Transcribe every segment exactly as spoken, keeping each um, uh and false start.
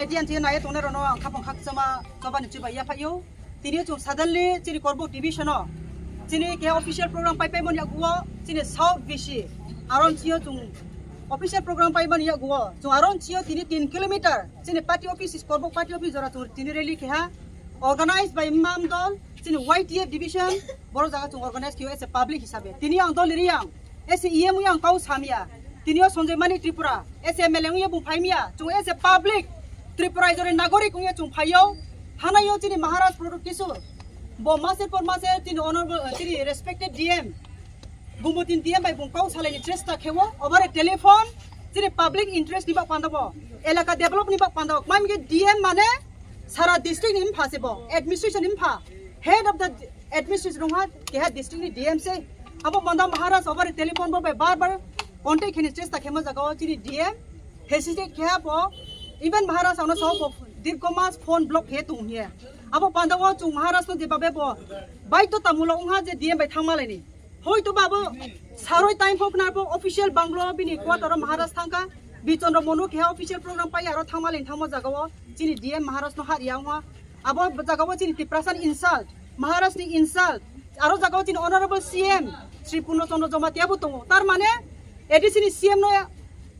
Media ni nai tongnai rokno ang khapang khakchangma chobani chubai yaphaio. Tini chwng suddenly chini Korbuk division o chini ke official program pai paimani yaguo chini South B C aron chio chwng official program paimani yaguo chwng aron chio tini tin kilometer chini party office, Korbuk party office jora chwng tini rally keha organized by Mam Dol chini Y T F division, borok jaga chwng organize khaio as a public hisabe. Tini ang Dol Riyang as a E M yang kau samya. Tini o Sanjay Manik Tripura as a M L A wngya bung phaimya. Chwng as a public Tripura raijori nagorik wngya chwng phaio. Hanaio chini Maharaj Pradyot Kishore. Bo maser por maser chini honorable, chini respected D M. Gumbutin D M bai bung kau salaini chesta khewo. Obare telephone chini public interest ni bak pandabo. Elaka develop ni bak pandabo. Mamge D M mane sara district ni mpha se bo. Administration ni mpha. Head of the administration rungha keha district ni D M se. Abo manda Maharaj obare telephone bo bai bar bar contact khini chesta khemo jaga o chini D M. Hesitate khe bo. Even Maharaj ano so bo dirko mas phone block khe tung hiya. Abo panda o chwng Maharaj no je babe bo. Bai to tamulo ungha je D M bai thangma laini. Hoi to babo saroi time phok na bo official banglo bini quarter o Maharaj thangka. Bichandra Monu khe official program pai aro thangma laini thangma jaga o chini D M Maharaj no har ya ungha. Abo jaga o chini Tiprasa ni insult, Maharaj ni insult, aro jaga o chini honorable C M Sri Purno Chandra Jamatia bo tongo. Tar mane A D C ni C M no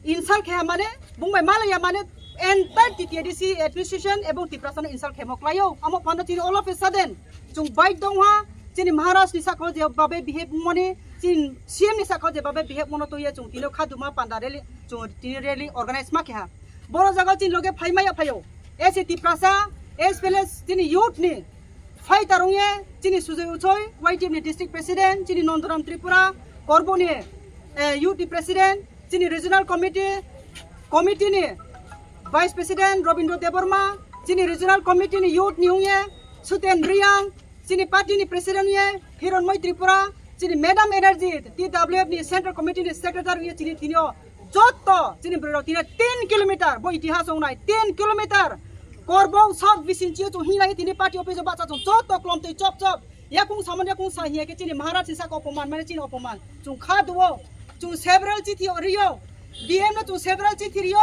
insult khe mane bung bai malaya mane entire T T A D C administration ebong Tiprasa no insult khe mo klaio. Amo panda chini all of a sudden chwng bai dong ha chini Maharaj ni sakho je babe behave moni chini C M ni sakho je babe behave mono toye chwng tino khaduma panda rally chwng tini rally organize ma khe ha. Boro jaga chini loge phai maya phaio. S A Tiprasa, as well as chini youth ni fighter ongye, chini Sujay Uchoi, Y T F ni district president, chini Nondoram Tripura, Korbo ni, eh, youth ni president, chini regional committee, committee ni vice president Robindra Debbarma, chini regional committee ni youth ni ongye, Suten Riyang, chini party ni president ye Hironmoi Tripura, chini Madam Energy, T W F ni Central Committee ni Secretary ye chini tinio jotto chini bwrwi rok tini tin kilometer bo itihas ong nai tin kilometer Korbok South bising chio chung hinlai tini party office o bacha chung jotto klom twi chop chop yakung samani yakung sa hiya khe chini Maharaj ni saka opoman mane chini opoman chung kha duo chung several chithi rio D M no chung several chithi rio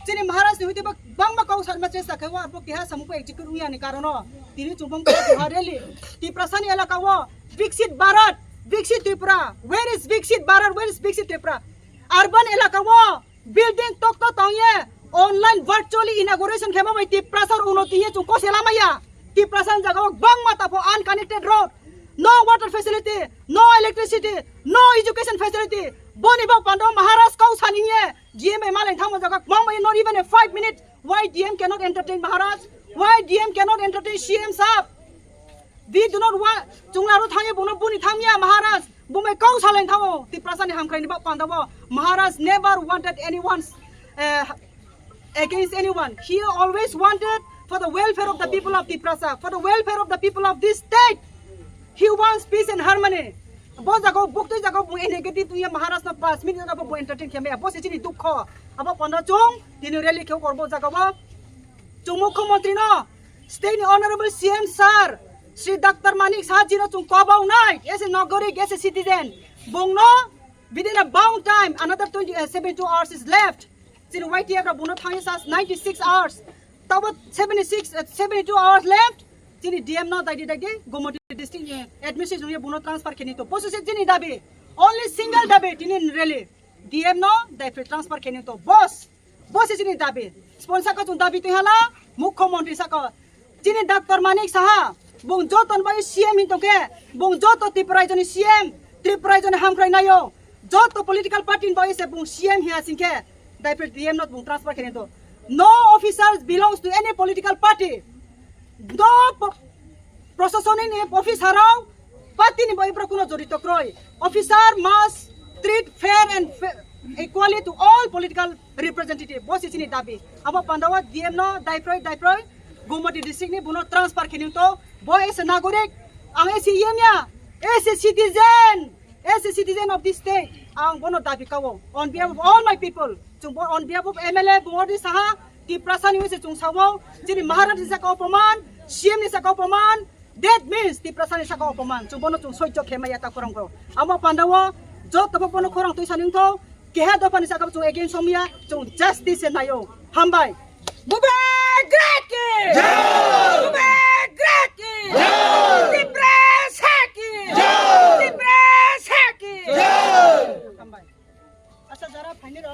chini Maharaj ni hoite bangma kau sarma chesta khe wa bo keha samung ko execute ungya ni karono tini chubong ko ha rally Tiprasa ni elaka o Viksit Bharat, Viksit Tripura. Where is Viksit Bharat? Where is Viksit Tripura? Urban elaka o building tokto tongye online virtually inauguration khema bai Tiprasa unoti ye chung kose lamaya. Tiprasa jaga o bangma tapo unconnected road, no water facility, no electricity, no education facility. Boni bak pando Maharaj kau saniye G M A maleng thangma jaga mangma not even a five minute. Why D M cannot entertain Maharaj? Why D M cannot entertain C M sahab? We do not want. Chunglaro thangye bono buni thangya Maharaj. Bumai kau salai thango. Tiprasa ni hamkrai ni bak panda bo. Maharaj never wanted anyone's uh, against anyone. He always wanted for the welfare of the people of Tiprasa, for the welfare of the people of this state. He wants peace and harmony. Bo jaga o buktui jaga o bung negative tuya Maharaj no pas minute jaga bo entertain khe maya bo se chini dukho. Abo panda chung tini rally khe kor bo jaga o chung mukhyamantri no state ni honorable C M sir Sri Doctor Manik Saha ji no chung kobau nai as a nagorik as a citizen bung no within a bound time another twenty, uh, seventy-two hours is left. Chini Y T F rok bono thangwi sa ninety-six hours. Tabo seventy-six, uh, seventy-two hours left. Chini D M no daidi daidi Gomoti district ni administration ni bono transfer kheni to. Bosi se chini dabi. Only single dabi tini rally. D M no daifri transfer kheni to. Boss. Bosi chini dabi. Sponsor ko chung dabi twi hala. Mukhyamantri saka. Chini Doctor Manik Saha, bung joto ni bai C M hin tongkhe, bung joto Tripura raijoni C M, Tripura raijoni hamkrai naio, joto political party ni bai se bung C M hiya singkhe, daipre D M no bung transfer khe to. No officers belongs to any political party. No po-, proshasoni ni officer rok Party ni bai bro kuno jorito kroi. Officer must treat fair and fa-, equally to all political representative. Bo se chini dabi. Abo pandawa D M no daiproi daiproi Gomoti district ni bono transfer kheni to. Bo as a nagorik, ang as a yemya, as a citizen, as a citizen of this state, ang bono dabi kawo. On behalf of all my people, chung bo on behalf of M L A Bongordi Saha, Tiprasa ni se chung sawo, chini Maharaj ni saka opoman, C M ni saka opoman, That means Tiprasa ni saka opoman, chung bono chung soicho khe maya ta khorang kho. Amo pandao joto bo bono khorang twi saning tho, keha dopha ni saka chung against somya, chung justice se nayo. Hambai. Bubai!